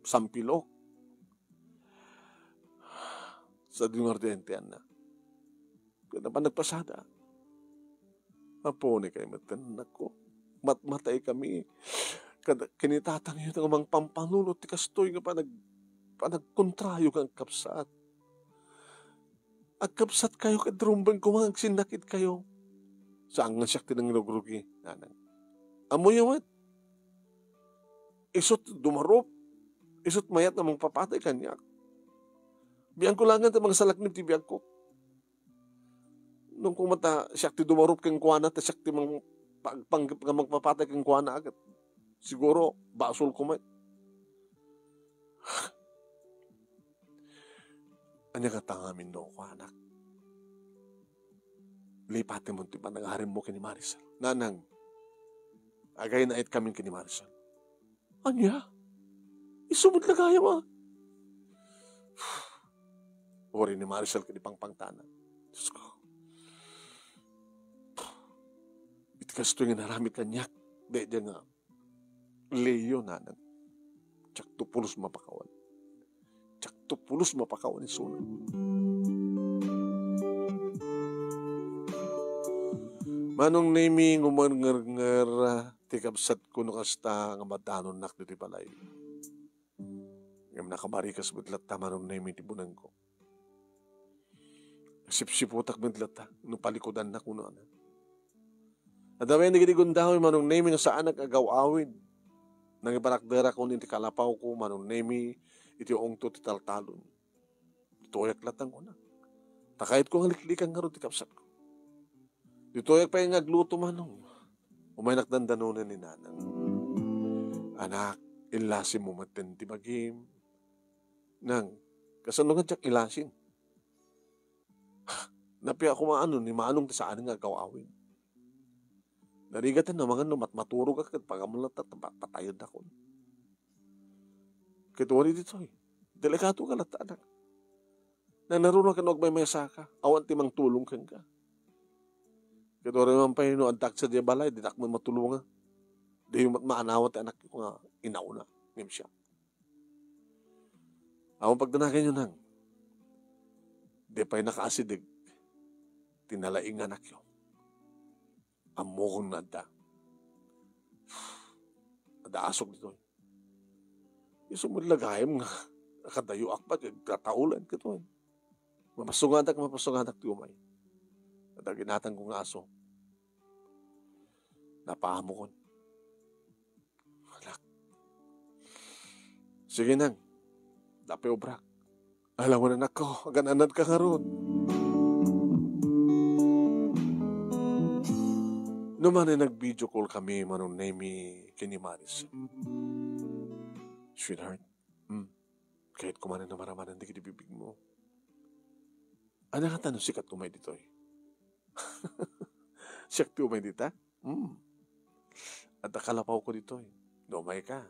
sampilok. Sa dingardiente, anna. Ket napan nagpasada. Apo, ni kay met, anakko. Matmatay kami. Kada, ken ni tatangyo nga mangpampanunot ti kastoy nga panag-, panagkontrayo nga agkabsat. Agkabsatkayo ket rumbeng koma nga agsinnakitkayo. Saan nga siak ti nangirugrugi, nanang. Ammoyo met. Isut' dumarup, isut' mayat nga mangpapatay kaniak. Biangko laeng ti mangsalaknib ti biagko. Nung kumata, siak ti dumarup kenkuana, ta siak ti mang-, pagpanggep nga mangpapatay kenkuana, ket siguro, basolko met. Ania ngata ngamin no, kuanak? Lipatemon ti panangarimmo ken ni Maricel. Nanang, agaynaet kamin ken ni Maricel. Ania? Isu met la gayam, a? Uri ni Maricel ken ni pangpangtana. Diosko. Iti kastoy nga inaramid kaniak, daydiay nga Leo, nanang. Diakto pulos mapakawan. Diakto pulos mapakawan isuna. Manong Nemi, ngumernger ti kabsatko no kasta nga madanonnak ditoy balay. Ngem nakabarikas met latta, Manong Nemi, ti bunengko. Sipsiputak met latta no palikudannak, kunana. Adda manen dagiti gundaway, Manong Nemi, nga saanak agaw-awid. Nangibarakderakon iti kalapawko, Manong Nemi, iti ungto ti taltalon. Ditoyak latta, kunak. Ta kayatko nga liklikan ngarud ti kabsatko. Ditoyak pay nga agluto, Manong. Umaynak dandanonen ni Nanang. Anak, illasim mo metten ti bagim. Nang, kasano nga diak ilasin? Napia koma no ni Manong ti saan nga agaw-awid. Narigat na mangan no matmaturog a ket pagamulat ta pa-, patayen dakon. Ket wari ditoy, delikado ka latta, anak. Nanaruna ken agmaymaysa ka, awan ti mangtulong kenka. Ket wari man pay no addak sadiay balay, dinak man matulongan. Diyo met maanawan ti anakyo nga inauna, ngem siak. Awan pagdanaganyo, Nang. Di pay nakaasideg ti nalaing nga anakyo. Ammokon nga adda. Adda asok ditoy. Isu met la gayam nga kadayoak pay ket agtataulan kitoy. Mapasungadak, mapasungadak ti umay. Adda ginatangko nga aso. Napaamokon. Anak. Sige, Nang. Dapay obrak. Alawan, anakko, agan-anad ka ngarud. No manen nag-video call kami, Manong Nemi, ken ni Maris. Sweetheart, hmm, kayatko manen a maramanan dagiti bibigmo. Ania ngata no sika ti umay ditoy? Siak ti umay dita? Hmm. Adda kalapawko ditoy. No umayka,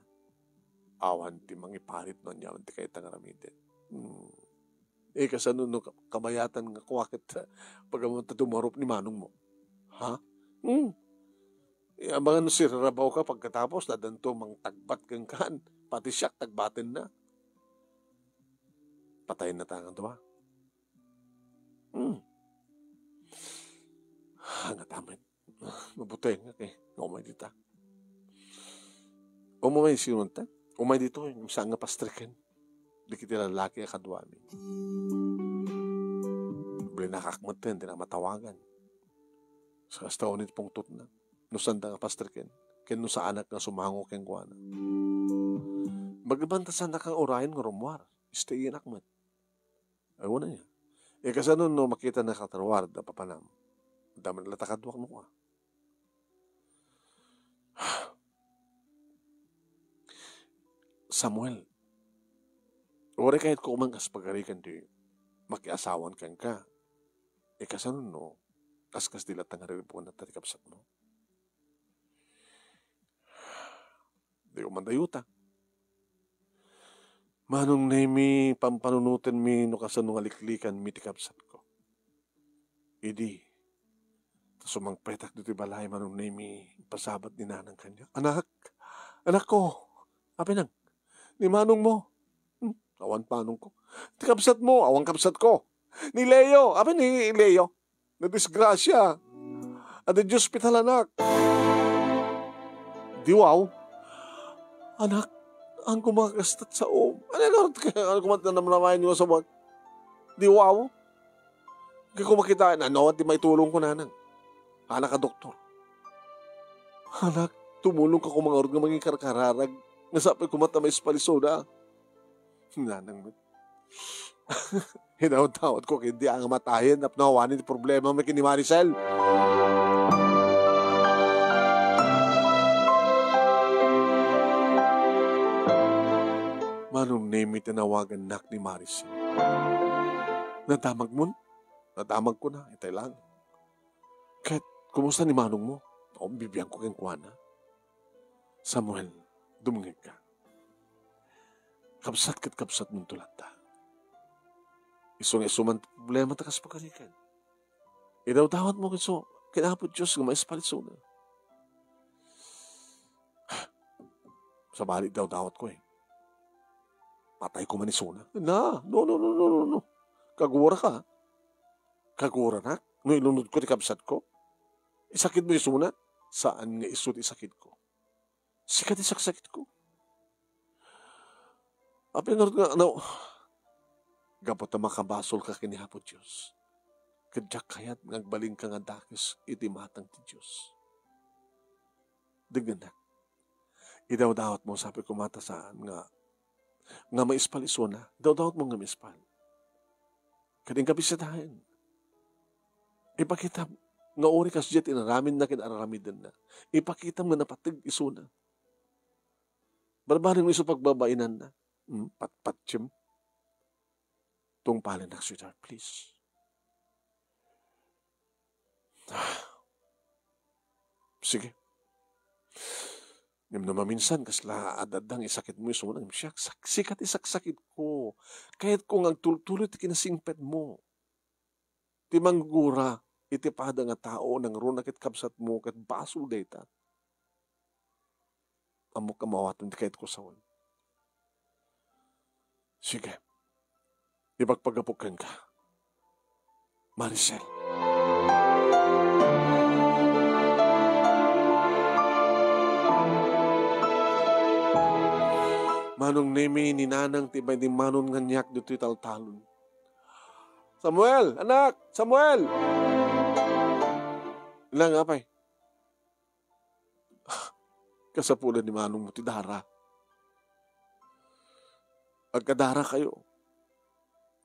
awan ti mangiparit no aniaman ti kayat nga aramiden. Hmm. Eh, kasano no ka-, kabayatan nga kua ket, ah, pagammon ta dumarup ni manongmo? Ha? Hmm. Eh, amangan no sirarabaw ka pagkatapos, addanto mangtagbat kenka. Pati siak, tagbatenna. Patayen nata nga dua. Hmm. Ngata met. Mabuteng nga, eh, nga umay dita. Umay sino ta? Umay ditoy, saan nga pastreken. Dagiti lalaki a kaduami. Blinakak metten, dina matawagan. Sa kasta unay ti pungtotna. No saanda nga pastreken, ken no saanak nga sumango kenkuana. Magbanta saannak nga urayen nga rummuar. Istayenak met. Ay, wala niya. Eh, kasano no makita na kataruar da papanam? Damo na la ta kaduak no kua. Samuel, uray kayatko man kas pagarikan ti makiasawan kenka. Eh, kasano no, kaskas di latta nga riribukon ti kabsatmo? Di ko man dayuta. Manong Nemi, pampanunotenmi no kasano nga liklikanmi ti kabsatko. Idi, ta sumangpetak ditoy balay, Manong Nemi, impasabat ni Nanang kaniak. Anak, anakko, apay nang, ni manongmo. Hmm, awan manongko. Ti kabsatmo, awan kabsatko. Ni Leo, apay ni Leo? Nadisgrasia. Adda iti ospital, anak. Di wow. Anak, ang kumakastat sa om. Ano nga, ano kumat na namnamayan yung sabag? Di wow. Kaya ko makita, ano, ti maitulong ko, Nanang. Anak a doktor. Anak, tumulong ka kumangarod nga mangin karkararag. Nasapay kumat na maispalisoda. Nanang met. Hinaw-tawat ko, hindi ang matahin, napno awanin ti problema may kini Maricel. Manong Nemi, tinawagan nak ni Maricel. Nadamag mon? Nadamag ko na, itay lang. Ket, kumusta ni manong mo? O, bibiyan ko kenkuana. Samuel, dumngeg ka. Kabsat ket kabsat mo to latta. Isu nga isu man ti problema ta kas pagarikan. Idawdawat mo ket isu, ken Apo Dios nga maispalisona. Sabali, idawdawat ko eh. Patay ko man isuna. Na, no, no, no, no, no, no. Kagura ka. Kagura na. No ilunod ko ti kabsat ko. Isakit mo isuna. Saan nga isu ti isakit ko? Sika ti saksakit ko. Apay ngarud nga, ano, gapu ta makabasol ka ken ni Apo Dios. Ket diak kayat nga agbalin ka nga dakes iti imatang ti Dios. Denggennak. Idawdawatmo, sabi ko, mata saan nga, nga maispal isuna. Idawdawatmo nga maispal. Ket inka bisitaen. Ipakitam nga uri kasdiay ti inaramidna ken ar-aramidenna. Ipakitam nga napateg isuna. Barbareng isu pagbabainanna. Hmm, patpatiem. Tungpalennak, sweetheart, please. Sige. Ngem no maminsan, kasla ad-addang isakitmo isuna, ngem siak, sak-, sika ti saksakitko. Kayatko nga agtultuloy ti kinasingpetmo. Ti manggura iti pada nga tao, nangruna ket kabsatmo, ket basol dayta. Ammok a maawatem ti kayatko, Saul. Sige. Ipagpagapok kenka, Maricel. Manong Nemi, ni Nanang ti bain-, ni Manong nganiak ditoy taltalon. "Samuel, anak! Samuel!" Nang, apay? Kasapulan ni Manongmo ti dara. Agkadarakayo.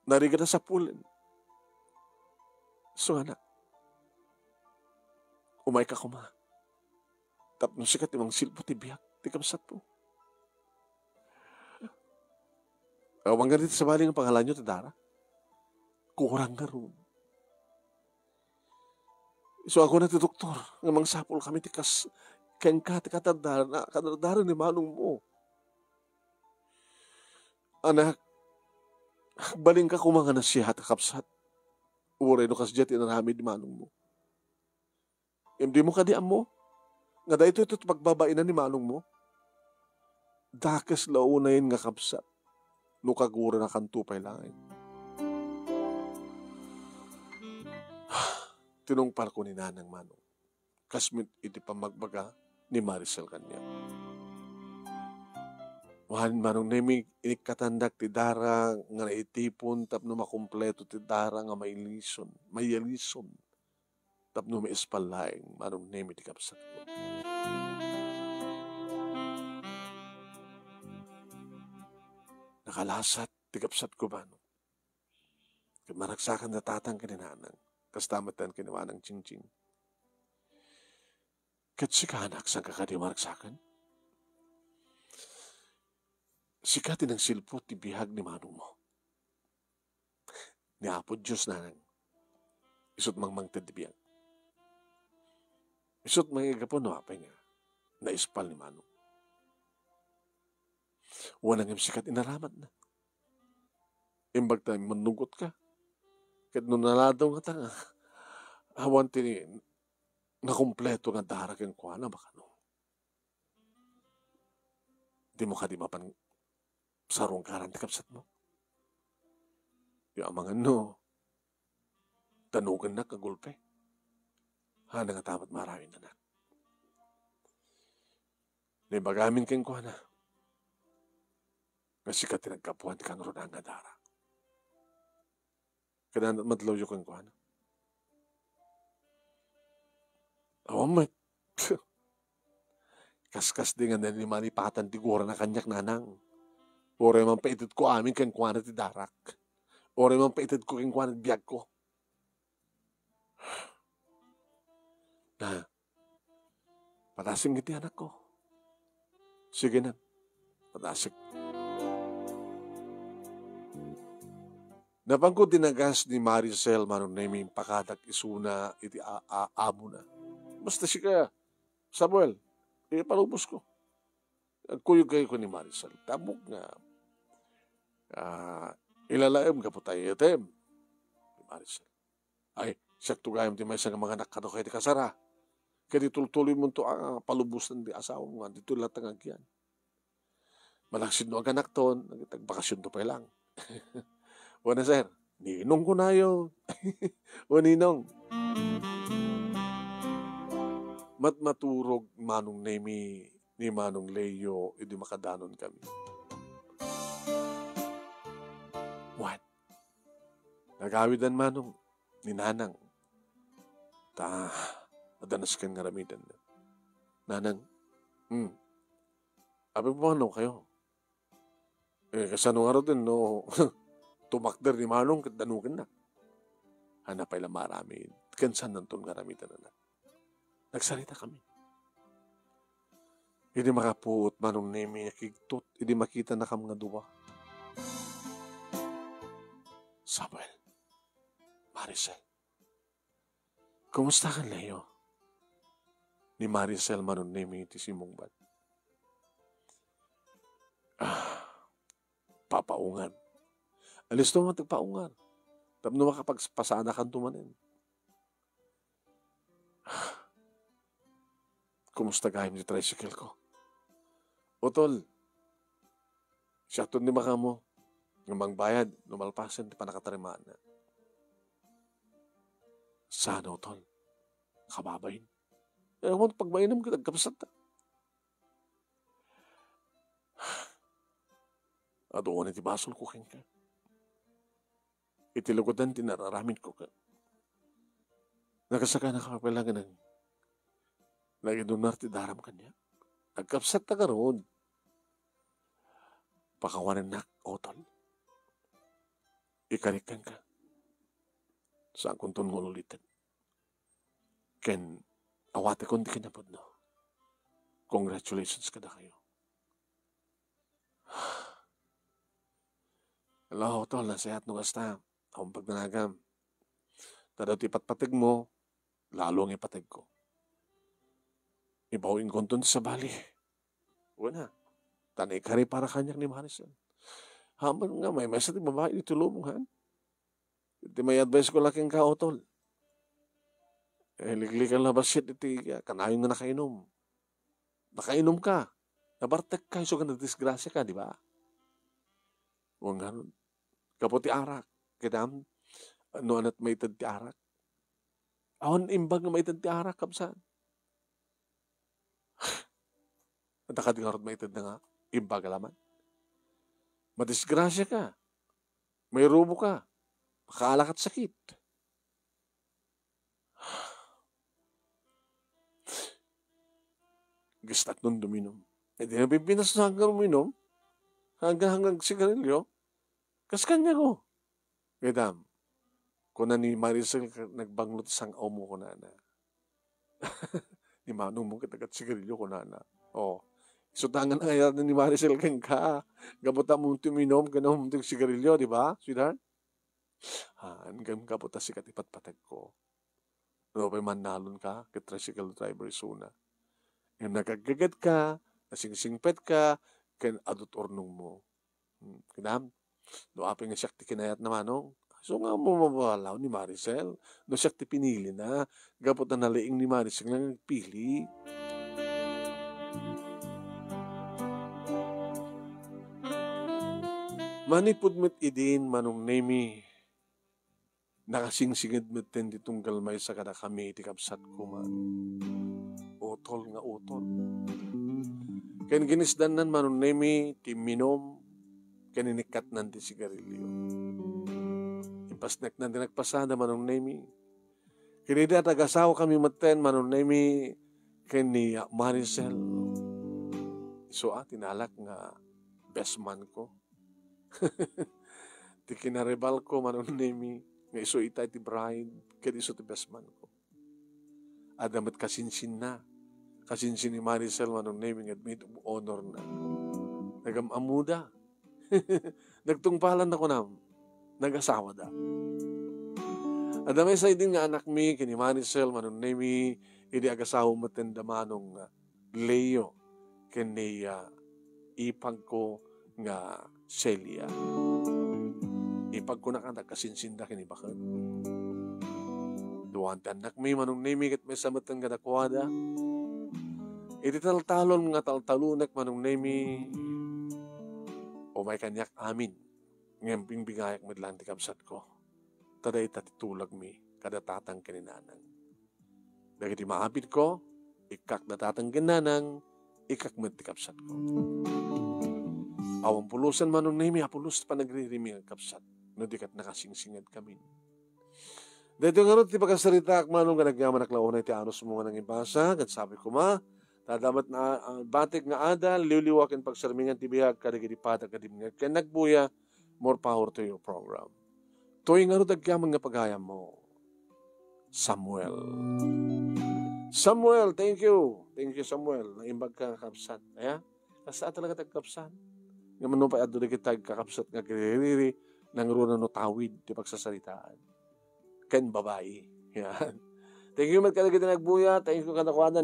Narigat a sapulen. Isu, anak, umayka koma. Tapno sika ti mangsilpo ti biag ti kabsatmo. Awan nga dita sabali nga pangalanyo ti dara. Kurang ngarud. Isu a kuna ti doktor nga mangsapulkami ti kas-, kenka ti kadardaran, kadardaran ni manongmo. Anak, agbalinka koma nga nasihat a kabsat. Uray no kasdiay ti inaramid ni manongmo. Ngem dimo kadi ammo nga daytoy ti pagbabainan ni manongmo? Dakes la unayen nga kabsat no kaguranakanto pay laeng. Tinungpalko ni Nanang Manong, kas met iti pammagbaga ni Maricel kaniak. Wen, Manong Nemi, inikkatandak ti dara nga naitipon tapno makumpleto ti dara nga mailison, mayalison. Tapno maispal laeng, Manong Nemi, ti kabsatko. Nakalasat ti kabsatko, Manong. Ket maragsakan da tatang ken ni nanang, kasta met ken ni manang Chinching. Ket sika, anak, saanka kadi maragsakan? Sika ti nangsilpo ti biag ni manongmo. Ni Apo Dios, nanang, isut' mangmangted ti biag. Isut' mangigapu no apay nga naispal ni manong. Wen, ngem sika ti inaramatna. Imbag ta immunnugotka. Ket no naladaw ngata nga awan ti nakumpleto nga dara kenkuana, bakano? Dimo kadi mapan sarungkaran ti kabsatmo? Ti amangan no, danugennak a gulpe. Haanna ngata met maaramid, anak. Naibagamin kenkuana nga sika ti naggapuan ti kangrunaan nga dara. Kanayon met layo kenkuana. Awan met. Kaskasdi nga nalimalipatan ti gurana kaniak, nanang. Uray man paitedko amin kenkuana ti darak. Uray man paitedko kenkuana ti biagko. Na, padasem iti anakko. Sige, nang, padasek. Napanko dinagas ni Maricel, manong Nemi, impakadak isuna iti a-, a-, amona. Basta sika, Samuel, ipalubosko. Agkuyog kayo ni Maricel. Tapno nga, ah, ilalaem gapu ta iyatem ni Maricel. Ay, siakto gayam ti maysa nga manganak kano kay ti kasara. Ket itultuloymonto a palubosan ti asawam nga ditoy latta nga agian. Malaksid no aganakton, agbakasionto pay lang. Wen, sir, ninong kunayo. O ninong. Matmaturog Manong Nemi ni Manong Leo idi makadanon kami. Wen, nagawidan manong ni nanang. Ta, adda nasken nga aramiden. Nanang, hmm, Apay, pumanaw kayo. Eh, kasano ngarud no tumakder ni Manong ket danugenna? Hanna pay la maaramid, ken saannanton nga aramidenna. Nagsarita kami. Idi makapuot, Manong Nemi, nakigtot idi makitanakam nga dua. Samuel, Maricel, kumusta kan Leo? Ni Maricel, Manong Nemi, ti simmungbat. Ah, papaungan. Alisto man ti paungan. Tapno makapagpasadakanto manen. Kumusta gayam ti tricycle ko? Utol, siak ti makamo nga mangbayad no malpasen ti pannakatarimaanna. Saan, utol? Kababain. Eh, awan pagbainam ket agkabsat. Adu unay ti basolko kenka. Iti lugodan ti nararamidko ket nakasakanaka pay laeng nga nag-, nagidunnar ti daram kaniak. Agkabsatta garud. Pakawanennak, utol. Ikarik kenka. Saankonton nga ululiten. Ken awatekon ti kinapudno. Congratulations kadakayo. Hello, utol, nasayaat no kasta. Awan pagdanagam. Ta daytoy ipatpategmo, lalo nga ipategko. Ibaw inkonton ti sabali. Wen a. Ta naikari para kaniak ni Maricel. Amangan nga maymaysa ti babai iti lubong, han? Iti may advice ko la kenka, utol. Eh, liklikan la bassit iti, ah, kanayon nga nakainom. Nakainom ka. Nabartek ka, isu nga nadisgrasya ka, di ba? Wen ngarud. Gapu ti arak. Kitam, no aniat maited ti arak? Awan imbag nga maited ti arak, kabsat. Adda kadi ngarud maitedna nga imbag a laman? Madisgrasya ka. Mairubo ka. Makaalakat sakit. Gistak nun duminom. Eh, di na pipinasno hanggang uminom. Hanggang, hanggang sigarilyo. Kas kaniak, oh. Kitam, kuna ni Maricel, nagbanglo ti sang-awmo, kunana. Ni Manong mo ket agsigarilyo, kunana. Oh. Isu ta nga nangayaten ni Maricel kenka. Gapu ta ammom ti uminom, ken ammom ti sigarilyo, di ba, sweetheart? Ah, ngem gapu ta sika ti patpategko. No, pay mannalon ka, ket tricycle driver isuna. Ngem nagaggeget ka, nasingsingpet ka, ken adut urnong mo. Hmm, kinam, no apay nga siak ti kinayatna, Manong? Isu nga ammom a balaw ni Maricel, no siak ti pinilina, gapu ta nalaing ni Maricel nga agpili. Manipud met idin, Manong Nemi, nakasingsinged metten ti tunggal maysa kadakami ti kabsatko, man. Utol nga utol. Ken ginisdannan, Manong Nemi, ti imminom ken inikkatnan ti sigarilyo. Ipasneknan ti nagpasada, Manong Nemi. Ken idi adagasawakami metten, Manong Nemi, ken ni Maricel, isu a ti nalak nga best man ko. Ti kinaribalko, Manong Nemi, nga isu ita ti bride, ket isu ti best man ko. Adda met kasinsinna. Kasinsin ni Maricel, Manong Nemi, nga maid of honor na. Nagam-ammoda. Nagtungpalan na kunam. Nagasawada. Adda maysa idin nga anakmi ken ni Maricel, Manong Nemi, idi agasawa metten da Manong Leo ken ni, ah, ipagko nga Celia. Ipagko na kan nagkasinsinda ken ibaket. Duan ti annakmi, Manong Nemi, ket maysa metten kadakuada. Iti taltalon nga taltalonek, Manong Nemi, umay kaniak amin, ngem binbigayak met laeng ti kabsatko. Ta dayta ti tulagmi kada tatang ken ni nanang. Dagiti maapitko, ikkak da tatang ken nanang, ikkak met ti kabsatko. Awan pulosen, Manong Nemi, a pulos ti panagririmi nga kabsat, no di ket nakasingsingedkamin. Daytoy ngarud ti pakasaritaak, Manong, nga nagyamanak la unay ti anusmo nga nangibasa, ket sabi koma, Dadamat na, ah, batik nga adal, liwliwa ken pagsermingan ti biag kadagiti pata ken dimngeg ken nagbuya. More power to your program. Toy ngarud agyaman nga pagayammo. Samuel. Samuel, thank you. Thank you, Samuel. Naimbag ka, kakabsat. Aya? Kasta talaga ti agkabsat. Nga mano pay adu dagiti agkakabsat nga agririri, nangruna no tawid ti pagsasaritaan. Ken babai. Yan. Thank you met kadagiti nagbuya. Thank you kadakuada.